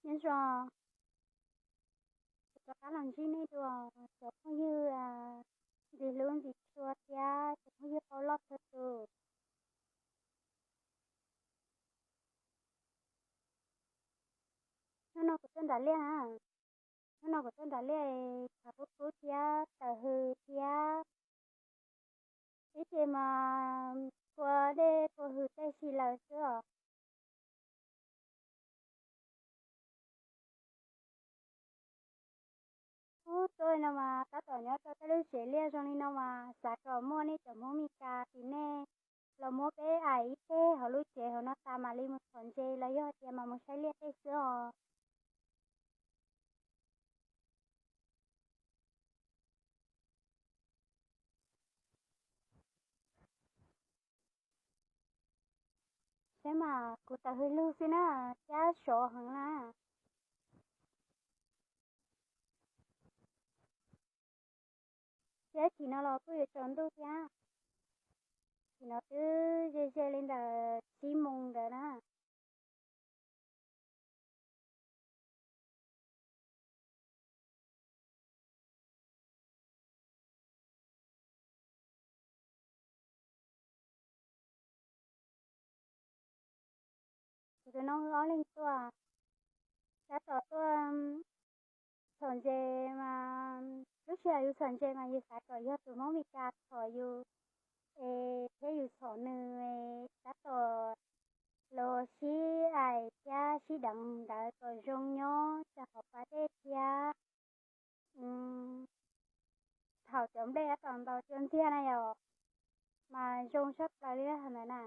Nyob zoo, kuv rov qab los ntsib nej dua, cov phooj ywg ntxim hlub ntxim tshua thiab cov phooj ywg qau loj txhua tus. Hnub no kuv tuaj nram liaj na, hnub no kuv tuaj nram liaj, tshav kub kub thiab tawm hws thiab, ib ce mas kua dej kua hws tej si lawm xwb os. Ub, tuaj no mas tab tom nyob rau tej lub tsev liaj zoo li no mas xav kom muaj nej cov Hmoob Mes Kas tim nej los muab peb aim ib teg hauv lub tsev hauv no tas mam li mus txhom ntses los yog hais tias mam mus saib liaj tej xwb os. Saib mas kuv tawm hws lug xwb na, thiab sov heev na. Thiab chim no los kuj yuav tsaus ntuj thiab. Chim no twb ze ze li ntawm tsib moos ntawd na. Kuv tus no wb ob leeg tuaj, tab tom tuaj txhom ntses mas lub sij hawm yus txhom ntses mas yus xav kom yog tus Hmoob Mes Kas txhom yus es thiab yus txhom nws es tab tom los sib aim thiab sib deev ntawd kom zoo nyob rau hauv pas dej thiab thaum cov nplej tab tom ntaus cua ntxiag na yom, mas zoo tshaj plaws li ntawd na.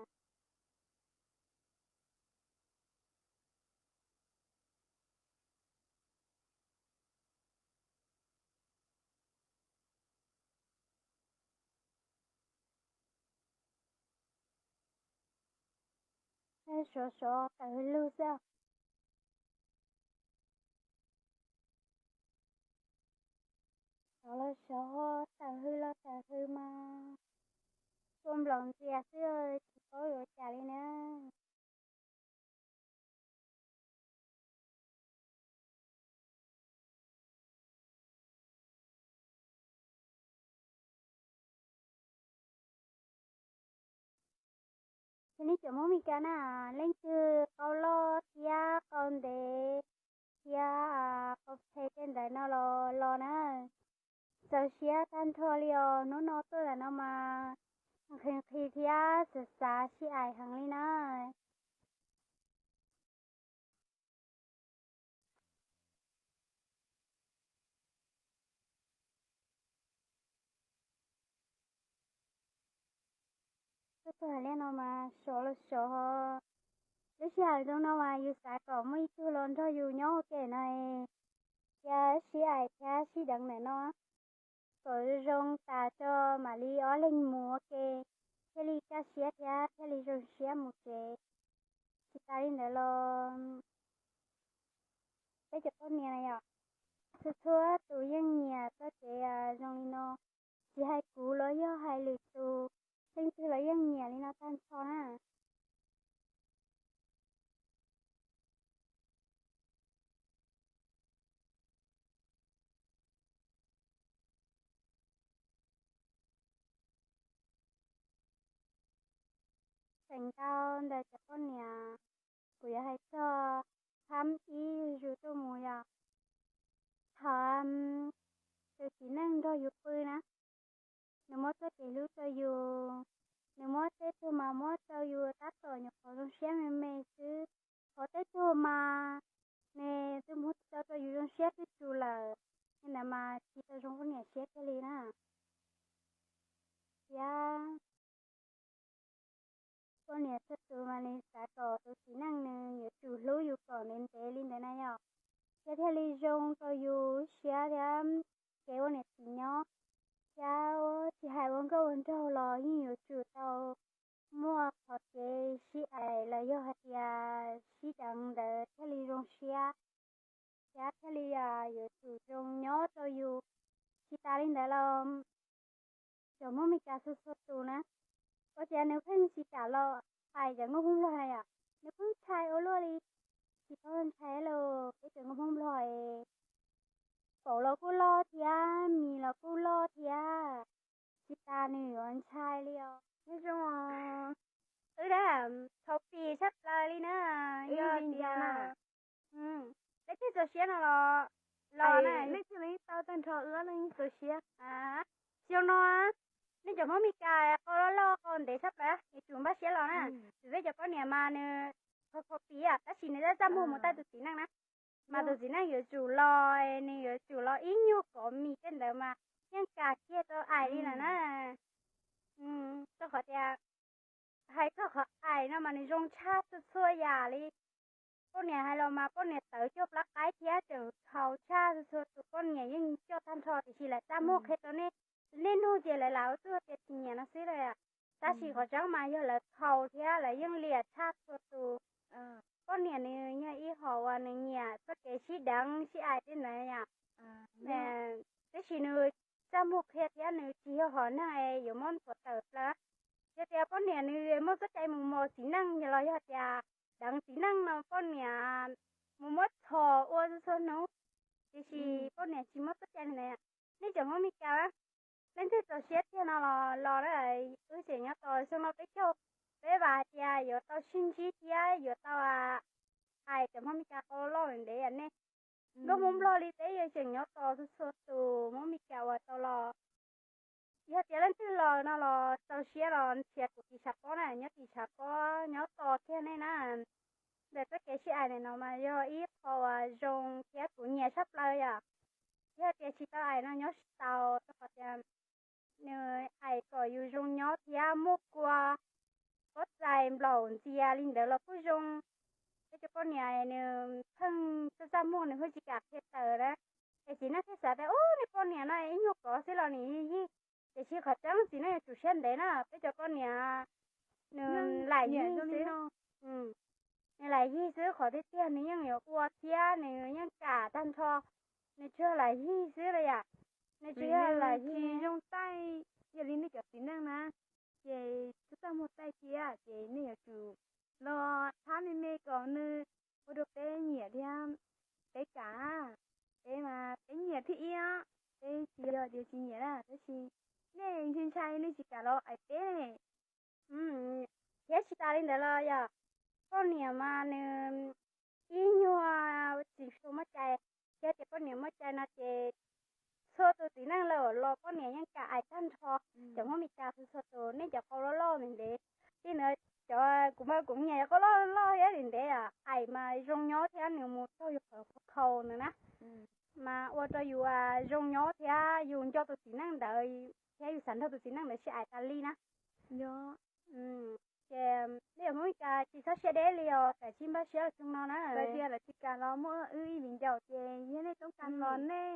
Sov sov tawm hws lug xwb. Sov los sov, tawm hws los tawm hws mas kua nplaum ntxias xwb, tsis paub yuav cas li na. Ces nej cov Hmoob Mes Kas na, leej twg qau loj thiab qau ntev thiab qau phem tej ntawd no los los na, txaus siab tag nrho li os. Hnub no tuaj ntawm no mas nqhis nqhis thiab xav xav sib aim heev li na. Tuaj txog hauv liaj no mas sov los sov. Lub sij hawm zoo no mas yus xav kom muaj ib tug los nrog yus nyob ua ke no, thiab sib aim thiab sib deev ntawm no, kom zoo tas tso mam li ob leeg mus ua ke, thiaj li kaj siab thiab thiaj li zoo siab mus tsev. Tsis tas li ntawd los peb cov poj niam na yom, txhua txhua tus yeej nyiam txoj kev zoo li no. Tsis hais kuv los yog hais lwm tus, leej twg los yeej nyiam li no tag nrho na. Feem ntau ntawm cov poj niam, kuv yuav hais txog hab ib yus tuaj mus yog thaum tus txiv neej nrog yus pw na, nws muab txoj kev hlub rau yus, nws muab tej tug mas muab rau yus tab tom nyuam qhuav zoo siab me me xwb, ho tej tug mas nws twb muab tso rau yus zoo siab twb tsus lawm, li ntawd mas tsis tau zoo poj niam siab kiag li na. Thiab poj niam txhua tus mas nws xav kom tus txiv neej nws yuav tsum hlub yus kom ntev ntev li ntawd na yom, thiab thiaj li zoo rau yus siab thiab kev ua niam txiv nyob. Thiab tsis hais ua nkauj ua nraug los yeej yuav tsum tau muaj qhov kev sib aim los yog hais tias sib deev ntawd thiaj li zoo siab, thiab thiaj li yuav tsum zoo nyob rau yus. Tsis tas li ntawd los cov Hmoob Mes Kas txhua txhua tus na, ua cas nws pheej tsis kam los aim cov nkauj Hmoob Nplog na yom, nws pheej ntshai ua luaj li. tsis paub ntshai los peb cov nkauj Hmoob Nplog es, paum los kuj loj thiab mis los kuj loj thiab, tsis tas nws yuav ntshai li os. Nyob zoo, wb dab thaum pib tshaj plaws li na, yog tias leej twg txaus siab no los los na, leej twg tau tag nrho wb leej txaus siab. Xyoo no nej cov Hmoob Mes Kas qau loj loj qau ntev tshaj plaws es tsum npaj siab los na. Tsis peb cov poj niam mas nws thaum pib tab sis nws txaj txaj muag mus taij tus txiv neej na, mas tus txiv neej yuav tsum los, nws yuav tsum los ib nyuag kov mis tej ntawd mas yeej kam kiag tau aim li lawm na. Rau qhov tias hais txog qhov aim no mas nws zoo tshaj txhua txhua yam li. Poj niam hais los mas poj niam tawv coj plab qaib thiab tseem txhaum tshaj txhua txhua tus, poj niam yeej coj tag nrho tiam sis lawv txaj muag qhia rau nej, nej nug ces lawv lam ua txuj tias tsis nyiam no xwb lawm. Tab sis qhov tseeb mas yog lawv txhaum thiab lawv yeej liam tshaj txhua tus. Poj niam nws yog ib hom uas nws nyiam txoj kev sib deev sib aim tej ntawd yom. Tab sis nws txaj muag qhia thiab nws tsis yog hom neeg es yuav muab nthuav tawm plaws. Yog tias poj niam nws muaj txoj cai mus mos txiv neej los yog tias deev txiv neej no poj niam mus muab txhom ua txhua hnub, tiam sis poj niam tsis muaj txoj cai li ntawd. Nej cov Hmoob Mes Kas, leej twg txaus siab tiag no los los na, wb tseem nyob tos xyoo no peb caug, peb vam hais tias yuav tau sib ntsib thiab yuav tau aim cov Hmoob Mes Kas qau loj ntev nej. Nkauj Hmoob Nplog li peb yeej tseem nyob tos txhua txhua tus Hmoob Mes Kas uas tau los. Yog tias leej twg los no los txaus siab los nrhiav kuv tim tshav pob na, nyob tim tshav pob nyob tos kiag nej na. Ntawm txoj kev sib aim no mas yog ib qho uas zoo thiab kuv nyiam tshaj plaws yom. Yog tias tsis tau aim no nyob tsis tau, rau qhov tias nws aim kom yus zoo nyob thiab muaj kua, pob txais nplaum ntxias li ntawd los kuj zoo. Peb cov poj niam nws pheej txaj txaj muag nws pheej tsis kam qhia tawm na. Es txiv neej thiaj xav tias ub, nej poj niam no ib nyuag kov xwb los nws yig. Tiam sis qhov tseeb txiv neej yuav tsum siab ntev na, peb cov poj niam nws lam yig xwb. Nws lam yig xwb, qhov tiag tiag nws yeej yuav ua thiab nws yeej kam tag nrho, nws tsuas lam yig xwb los yom. Nws tsis yog lam yig zoo taij, yog li nej cov txiv neej na, ces txaj txaj muag taij cia ces nej yuav tsum los thab me me kom nws ua rau peb nyiam thiab peb kam. Peb mas peb nyiam thib ib, peb tsis yog tias tsis nyiam na, tab sis nej ntshai ntshai nej tsis kam los aim peb ne. Thiab tsis tas li ntawd los yog poj niam mas nws ib nyuag tsis tshua muaj cai, thiab tias poj niam muaj cai no ces txhua tus txiv neej lawm los poj niam yeej kam aim tag nrho. Cov Hmoob Mes Kas txhua txhua tus nej cov qau loj loj ntev ntev, li ntawd cov kuv mas kuv nyiam cov qau loj loj thiab ntev ntev, aim mas zoo nyob thiab nws mus raug yus qhov khaus ntawd na, mas ua rau yus zoo nyob thiab yus nco tus txiv neej ntawd thiab yus xav nrog tus txiv neej ntawd sib aim tas li na. Ces nej cov Hmoob Mes Kas tsis txhob siab deb li os, kav tsij npaj siab xyoo no na. Tias lawv tsis kam los muaj wb ib viv ncaus ces yog nej toob kas los nej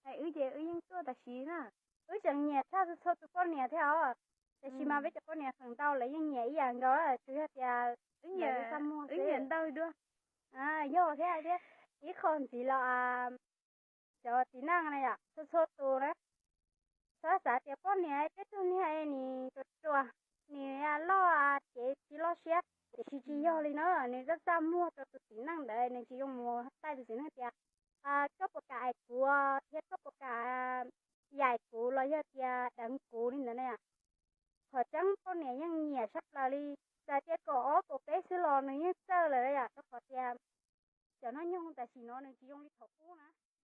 hais wb ces wb yeej tuaj tam sim na. Wb tseem nyiam tshaj txhua tus poj niam thiab os, tiam sis mas peb cov poj niam feem ntau lawv yeej nyiam ib yam nkaus, tsuas yog tias wb nyiam ntau dua. Yog thiab thiab, ib qho ntxiv los cov txiv neej na yom, txhua txhua tus na, txhob xav tias poj niam tej tug niag nws ruam ruam, nws loj cev tsis loj siab, tiam sis tsis yog li na, nws txaj txaj muag rau tus txiv neej ntawd, nws tsis zoo mus taij tus txiv neej tias koj puas kam aim kuv thiab koj puas kam yaim kuv los yog tias deev kuv li ntawd na yom. Qhov tseeb poj niam yeej nyiam tshaj plaws li, txawm tias kaum ob kaum peb xwb los nws yeej txawj lawm yom, rau qhov tias cov noj nyoog tam sim no nws tsis zoo li thaum ub na.